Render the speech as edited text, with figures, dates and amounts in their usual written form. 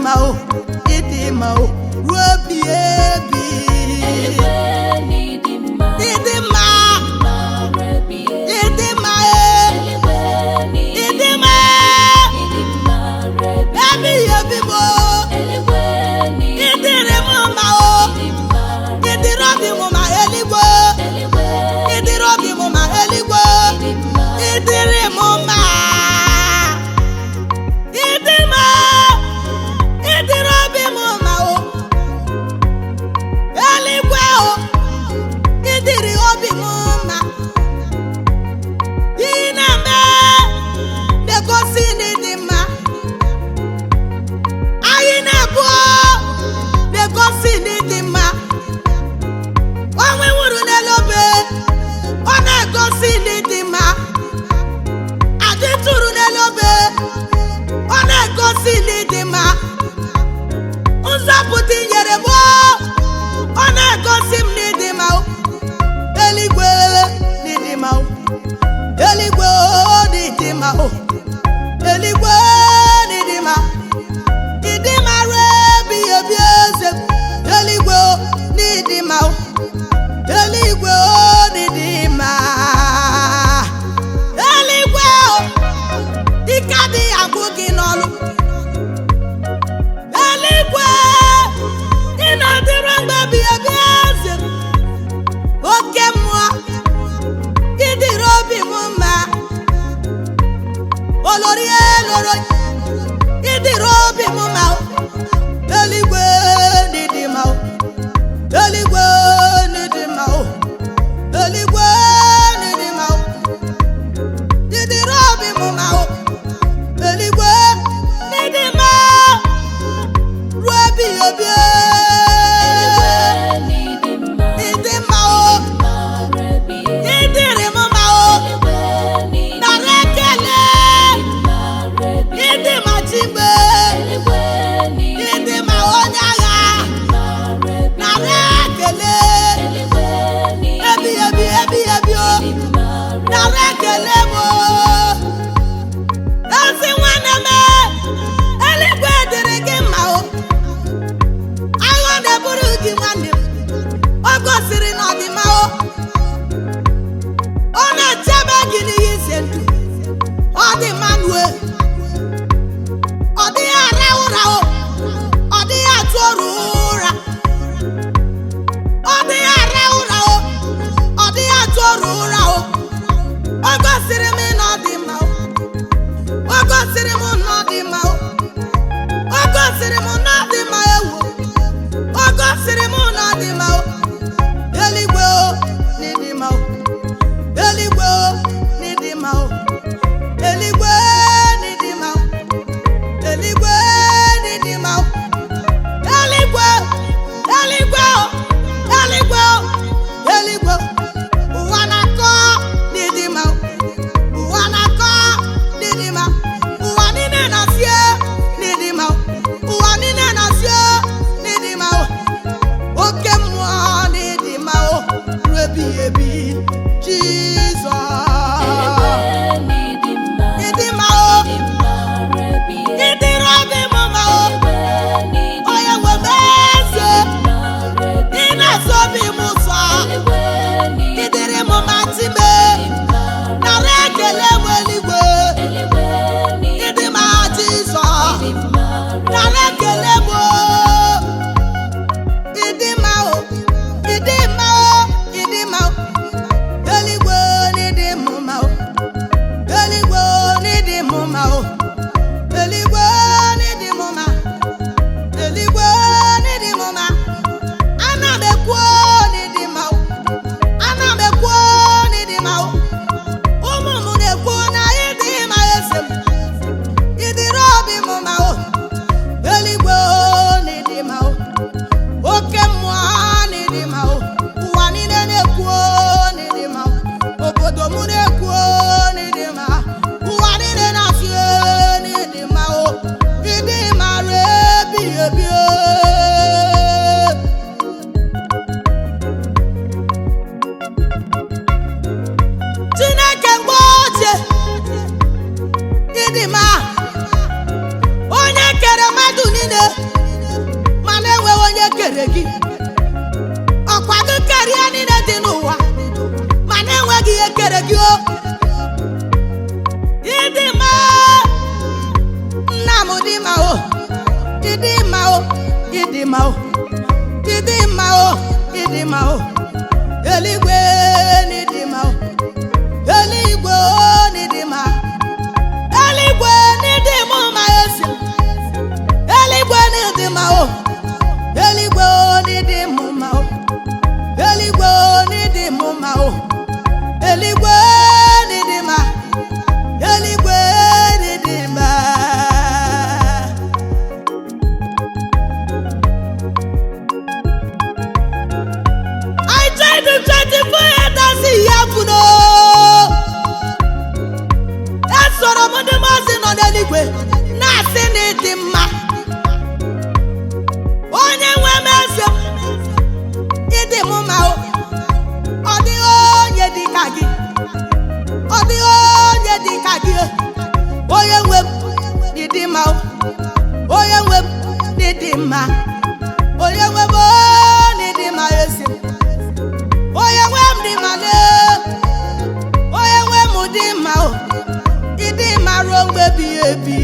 Mma o, ịdị mma o, ruo ebi ebi. Eluigwe n'ịdị mma. Ịdị mma. Mma ruo ebighị ebi. Ịdị mma e. Eluigwe n'ịdị Ịdị mma. Ịdị mma ruo ebighị. Ebighị ebi m o. Eluigwe n'ịdị Ịdịrị m mma o. Ịdị mma ruo Ịdịrị obi m ma eluigwe. Eluigwe. Ịdịrị obi m ma eluigwe. Ịdị mma. Ịdịrị m mma. Ịdị mma. Ịdịrị obi m mma o. Eluigwe o. Ịdịrị obi m mma. Ị na-eme na-egosi na ịdị mma. Anyị na-ebu na-egosi na ịdị mma. Onwe nwụrụ n'elu obe, ọ na-egosi na ịdị mma. Adị tụrụ n'elu obe, ọ na-egosi na ịdị mma. Nzọpụta i nyere m, ọ na-egosi m na ịdị mma. Eluigwe na ịdị mma. Eluigwe na ịdị mma. Eluigwe na ịdị mma. Ịdị mma ruo ebighị ebi, eze. Eluigwe na ịdị mma. Eluigwe na ịdị mma. Eluigwe, ike adịghị agwụ gị n'ọlụ. Eluigwe, ị na-adịrị mgbe ebighị ebi, eze. Oke mmụọ, ịdịrị obi m mma. Olori eloro, ịdịrị obi m mma. Eluigwe n'ịdị mma. Eluigwe n'ịdị mma. Eluigwe n'ịdị mma. Ịdịrị obi m mma. Eluigwe n'ịdị mma ruo ebighị ebi. Eluigwe n'ịdị mma. Ịdị mma o. Mma ruo ebighị ebi. Ịdịrị m mma o. Eluigwe n'ịdị Nara ekele. Mma ruo ebighị. Ịdị ma chigbe. Eluigwe n'ịdị Ịdị ma onye agha. Mma ruo ebighị. Nara ekele. Eluigwe n'ịdị Ebighị ebi, ebighị ebi o. Mma ruo Nara ekele m o. Ezi nwanne m, eluigwe dịrị gị mma o. Agha na-eburu gị, nwanne m, o gosiri na ọ dị mma o. Ọ na-echebe gị n'ihe ize ndụ. Ọ dị mma nue. Ọ dịghị ara ụra o. Ọ dịghị atụ ọrụ ụra. Ọ dịghị ara ụra o. Ọ dịghị atụ ọrụ ụra o. O gosiri m na ọ dị mma o. O gosiri m na ọ dị mma o. O gosiri m na ọ dị mma ewu. O gosiri m na ọ dị mma o. Eluigwe o, n'ịdị mma o. Eluigwe o, n'ịdị mma o. Eluigwe n'ịdị mma o. Eluigwe n'ịdị mma o. Eluigwe, eluigwe o, eluigwe o, eluigwe. Ụwa na-akọ n'ịdị mma o. Ụwa na-akọ n'ịdị mma. Ụwa niile na-asị n'ịdị mma o. Ụwa niile na-asị n'ịdị mma o. Oke mmụọ, n'ịdị mma o, ruo ebighị ebi, Jizọs. Eluigwe n'ịdị mma. Ịdị mma o. Ịdị mma ruo ebighị ebi. Ịdịrị obi m mma o. Eluigwe n'ịdị Onye nwe m, eze. Mma ruo ebighị. Ị na-asọ obi m ụsọ. Eluigwe n'ịdị Ịdịrị m mma time. Mma. Nara ekele m, eluigwe. Eluigwe n'ịdị Ịdị mma, Jizọs. Mma ruo Nara ekele m o. Ịdị mma o, ịdị mma o, ịdị mma o. Eluigwe n'ịdị m mma o. Eluigwe n'ịdị m mma o. Eluigwe n'ịdị m mma. Eluigwe n'ịdị m mma. Ana m ekwu n'ịdị mma o. Ana m ekwu n'ịdị mma o. Ụmụ m na-ekwu na ịdị mma, eze m. Ịdịrị obi m mma o. Eluigwe n'ịdị mma o. Oke mmụọ, n'ịdị mma o. Ụwa niile na-ekwu n'ịdị mma o. Obodo m na-ekwu n'ịdị mma. Ụwa niile na-asị. n'ịdị mma o. Eluigwe n'ịdị mma o. Eluigwe o n'ịdị mma. Eluigwe n'ịdị m mma ezi. Eluigwe n'ịdị mma o. Eluigwe o n'ịdị m mma o. Eluigwe o n'ịdị m mma o. Eluigwe n'ịdị mma. Eluigwe n'ịdị mma. I tried to 24 elders in heaven o. Esoro m ndị maazị nọ n'eluigwe na-asị na ịdị mma. Onye nwe m, eze m, ịdị m mma o. Ọ dịghị onye dị ka gị. Ọ dịghị onye dị ka gị. Onye nwe m, ịdị mma o. Onye nwe m, ịdị mma. Onye nwe m o, n'ịdị mma ezi m. Onye nwe m dị mma lee. Onye nwe m dị mma o. Ịdị mma ruo mgbe ebighị ebi.